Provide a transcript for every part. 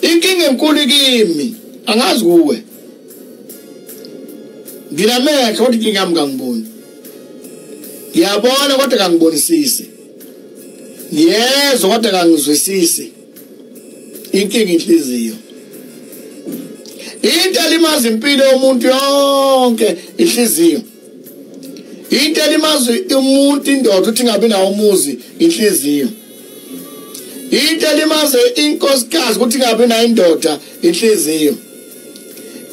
Inkinga enkulu kimi angazi kuwe. Nginamehlo kodwa inkinga yami kangiboni. Ngiyabona kodwa kangibonisisi. Ngiyezwa kodwa kangizwisisi. Inkinga inhliziyo. Into elimaza impilo yomuntu yonke inhliziyo. Into elimaza umuntu indoda ukuthi ingabi nawo umuzi inhliziyo. Into elimaza inkosikazi ukuthi ingabi nayo indoda inhliziyo.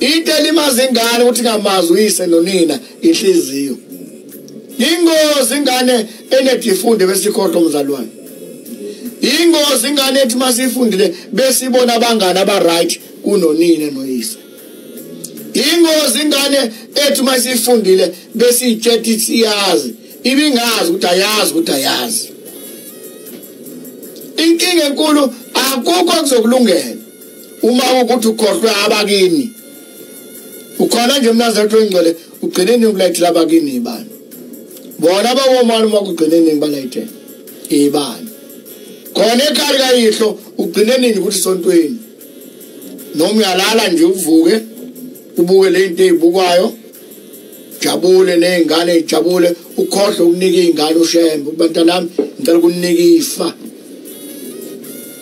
Into elimaza ingane ukuthi ingamazi uyise nonina inhliziyo. Ingozi ingane enedifunde bese ikhohlwa umzalwane. Ingozi ingane ethi masifundile bese ibona abangani aba right kunonina noyise. Ingozi ingane ethi masifundile bese itshethi siyazi, ibingazi ukuthi ayazi ukuthi ayazi. Inkinga enkulu akukho kuzokulungela uma ukuthi ukhohlwe abakini. Ukhona nje umnazaretha oyingcwele ugcineni ukulayithela abakini ibani. Bona abawomani uma kugcineni ngibalayithela ibani. Khona ekhaya kayihlo ugcine nini ukuthi sontweni. Noma uyalala nje uvuke ubuke le nto ezibukwayo, jabule nezingane ijabule, ukhohlwe ukunika izingane uShembe. Bantanami ngicela ukunika ifa.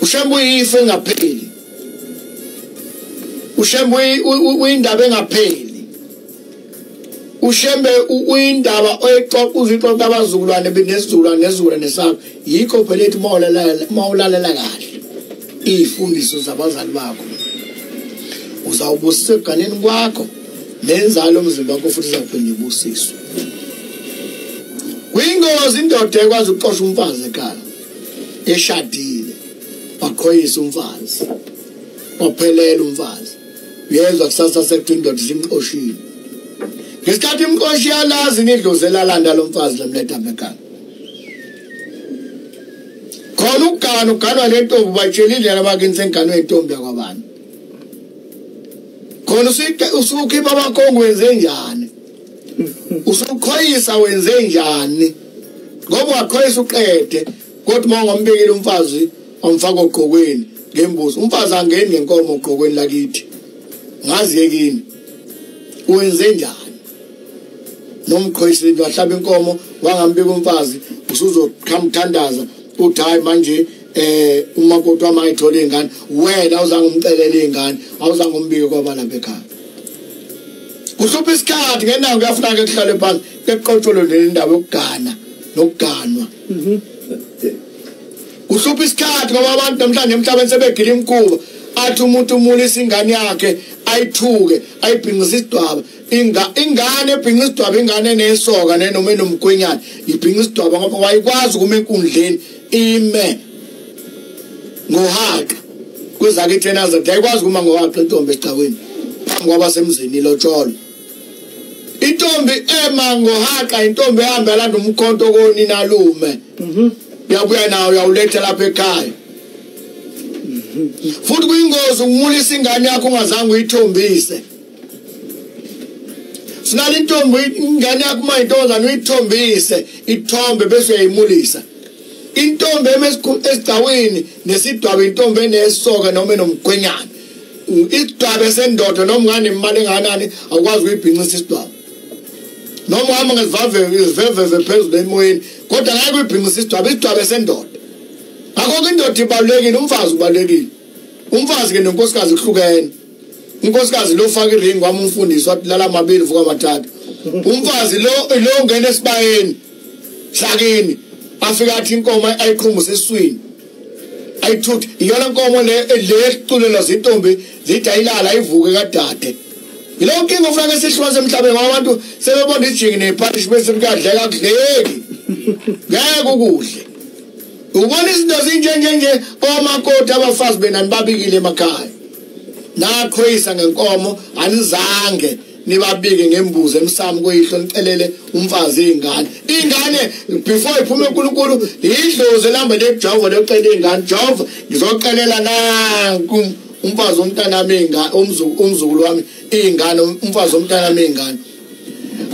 uShembe uyifa engapheli. uShembe uyindaba engapheli. uShembe uyindaba oyixoxa uzixoxa abazukulwane benesizukulwane nesizukulwane sakho. Yikho phela ethi mawulalela kahle izifundiso zabazali bakho uzawubusisa eganeni kwakho nenzalo umzimba wakho futhi izawuphinda ibusiswe. Kuyingozi indoda ekwazi ukuxosha umfazi ekhaya eshadile, waqhoyisa umfazi, waphelela umfazi. Uyezwa kusasa sekuthiwa indoda isimxoshile. Ngesikhathi imxoshi yalazi nidlozi elalanda lo mfazi lamletha ekhaya. Khona ukugana uganwa lentombi batshela indlela abakini senganwe intombi yakwabani. Khona usukhipha abakhongo wenze njani? Usuqhoyisa wenze njani? Ngoba waqhoyisa uqede kodwa uma ungombikile umfazi omfaka ogqokweni ngembuzi, umfazi angeni ngenkomo ogqokweni lakithi. Ngazi yekini. Wenze njani? Nomqhoyisa into wahlaba inkomo wangambika umfazi usuzokhamthandaza uthi hayi manje umakoti wami ayithola ingane, wena awuzange umcelele ingane, awuzange umbike kwaba lapha ekhaya. Kuhlupha isikhathi ngendawo kuyafuna ke kuhlale phansi keqotsholo le ndaba yokugana nokuganwa. Kuhlupha isikhathi ngoba abantu namhlanje emhlabeni sebegila imikhuba, athi umuntu umulisa ingane yakhe ayithuke ayibhingisa isidwaba. Ingane ebhinga isidwaba, ingane enesoka nenoma enomkhwenyana ibhinga isidwaba ngoba wayikwazi ukuma enkundleni ime ngohaqa kwezakithi eNazaretha. Ayikwazi ukuma ngohaqa intombi esicaweni phambi kwabasemzini lotsholo. Intombi ema ngohaqa intombi ehamba yalanda umkhonto konina lume, uyabuya nawo uyawuletha lapha ekhaya. Futhi kuyingozi ukumulisa ingane yakho ungazange uyithombise. Sinale intombi ingane yakho uma intombazane uyithombise ithombe bese uyayimulisa. Intombi esigcawini nesidwaba intombi enesoka noma enomkhwenyana. Isidwaba esendoda noma unganemali enganani awukwazi ukuyibhincisa isidwaba. Noma uhamba ngeziveve phezulu emoyeni kodwa ngeke uyibhincise isidwaba, isidwaba esendoda. Ngakho indoda ibalulekile, umfazi ubalulekile. Umfazi ke nenkosikazi kuhlukene. Unkosikazi lo ufaka iringi wami umfundisi wathi lala mabili vuka mathathu. Umfazi lo ungena esibayeni sakini afika athi inkomo ayiqhumuse esiswini ayithuthi. Iyona nkomo le eculela zintombi zithi ayilala ayivuke kadade. Yilo nkinga ufuna ke sihlukanise emhlabeni ngoba abantu sebebona ijingi nephalishi bese kuyadleka kudleki. Ngeke ukudle. Ubona izinto zinjenjenje omakoti abafazi benani babikile emakhaya. Naqhoyisa ngenkomo anizange nibabike ngembuzo emsamo kuyihlo nicelele umfazi ingane. Ingane before iphume uNkulunkulu idlozi lamba leJehova locela ingane. Jehova ngizocelela nanku umfazi womntanami ingane, umzukulu wami ingane, umfazi womntanami ingane.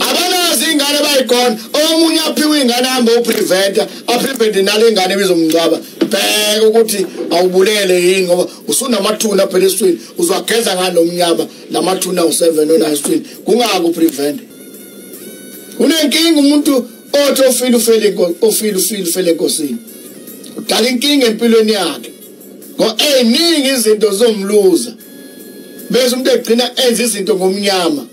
Abanazi Ingane bayigona omunye aphiwe ingane ahambe upreventa aprevente nale ingane ebizomngcwaba. Bheka ukuthi awubulele yini ngoba usunamathuna phela eswini, uzwageza ngalo mnyama lamathuna u7 ona eswini, kungaka uprevent. Unenkinga umuntu othi ofile ufele ofile ufile ufele enkosini, udala inkinga empilweni yakhe ngo eziningi izinto zomluza, bese umuntu egcina enza izinto ngomnyama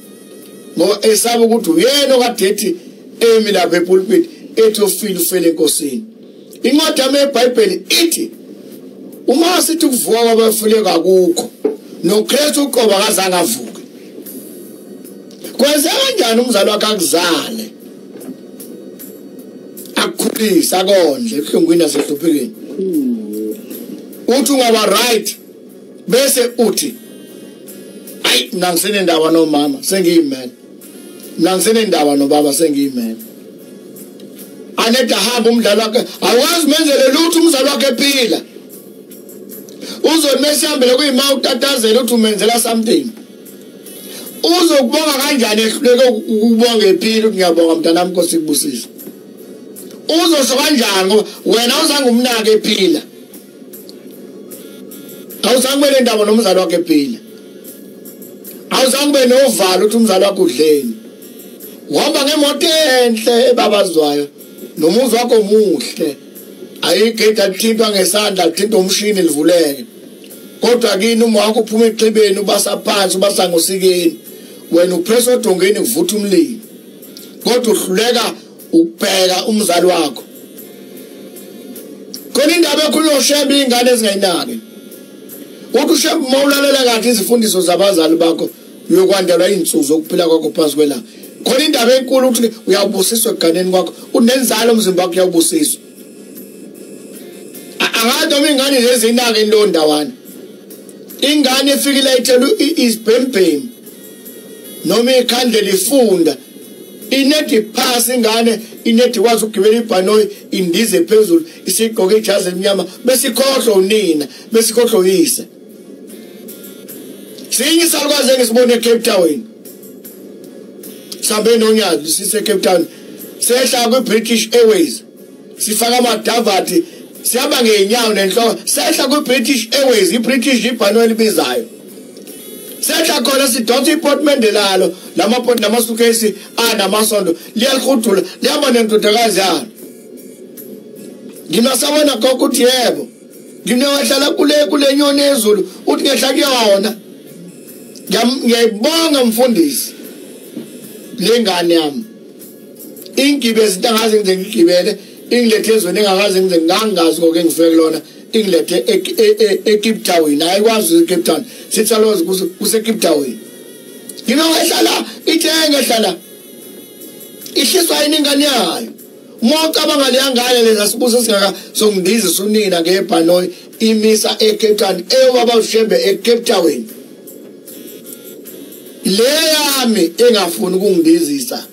ngoba esaba ukuthi uyena okade ethi emi lapha epulpit ethi ofile ufele enkosini. Incwadi yami eBhayibheli ithi uma sithi ukuvuka kwabafile kakukho, noKristu uqobo akazange avuke. Kwenzeka kanjani umzali wakhe akuzale akukhulise akondle ebuhlungwini nasehluphekeni, uthi ungaba right bese uthi ayi mina ngisenendaba nomama sengiyimele, mina ngisenendaba nobaba sengiyimele. Aneda hamba umdlalo wakhe awazi menzele lutho umzali wakhe ephila, uzothi mesihambele kuyima utatazela uthi umenzela something. Uzokubonga kanjani ehluleke ukubonga ephila uthi ngiyabonga mntanami Nkosi ikubusise? Uzosho kanjani ngoba wena awuzange umnake ephila, awuzange ube nendaba nomzali wakhe ephila, awuzange ube novalo ukuthi umzali wakho udleni, uhamba ngemoto enhle ebabazwayo nomuzi wakho muhle, ayigede alithintwa ngesandla lithintwa umshini livuleke, kodwa kini uma wakho uphuma exhibeni ubasa phansi ubasa ngosikeni, wena upress odongeni kuvutha umlilo, kodwa uhluleka ukubheka umzali wakho. Khona indaba ekhulunywa uShembe ingane ezingayinaki. Uthi uShembe uma ulalela kahle izifundiso zabazali bakho uyokwandelwa izinsuku zokuphila kwakho phansi kwelanga. Khona indaba enkulu ukuthi uyawubusiswa ekuganeni kwakho, unenzalo umzimba wakho uyawubusiswa. Angazi noma ingane lezinake leyo ndawana. Ingane efikile ithela isibhembhemu noma ikhandlela ifunda inedi phasi, ingane inedi kwazi ukugibela ibhanoyi indize phezulu isigqoke ijazi elimnyama bese ikhohlwa unina bese ikhohlwa uyise. Sinye isalukazi engisibone eCape Town, sihambe nonyazi sise Cape Town, sehla kwi-British Airways sifaka amadavati sihamba ngeenyawo nenhloko, sehla kwi-British Airways, i-British ibhanoyi elibizayo, sehla khona sidonsa iportmende lalo lamapoti namasukesi anamasondo liyalihudula lihamba nendodakazi yalo. Nginasabona gogo uthi yebo, nginewahlala kule nyoni ezulu uthi ngehla kuyona. Ngiyayibonga mfundisi lengane yami ingibe izinto angaze ngize ngigibele ingilethe ezweni engakaze ngize ngangazi konke engifike kulona, ingilethe eCape Town. Ayikwazi eCape Town sithi alozi kuse Cape Town. Nginowehlala ithe ngehlala ihliswa yini ingane yayo? Uma ucabanga leya ngane leza sibuso singaka songindizisa unina ngebhanoyi imisa eCape Town eyobaba uShembe eCape Town. Le yami engafuni ukungindizisa,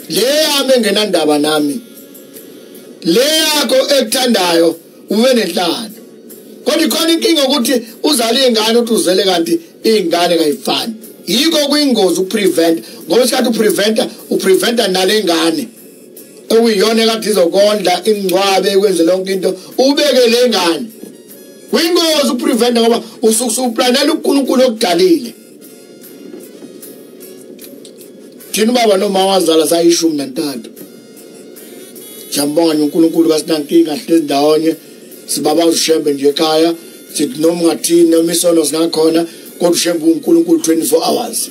le yami engenandaba nami, le yakho ekuthandayo ube nenhlalo. Kodwa ikhona inkinga ukuthi uzale ingane uthi uzele kanti ingane kayifani. Yiko kuyingozi uprevent, ngoba isikhathi upreventa nale ngane okuyiyona ekade izokondla ingcwabe ikwenze lonke into, ubeke le ngane. Kuyingozi upreventa ngoba usuke uplanela uNkulunkulu okudalile. Thina ubaba noma wazala sayishumi nantathu. Siyambonga uNkulunkulu kasinankinga hlezi ndawonye sibaba uShembe nje ekhaya sithi noma ungathini noma isono singakhona kodwa uShembe uNkulunkulu 24 hours.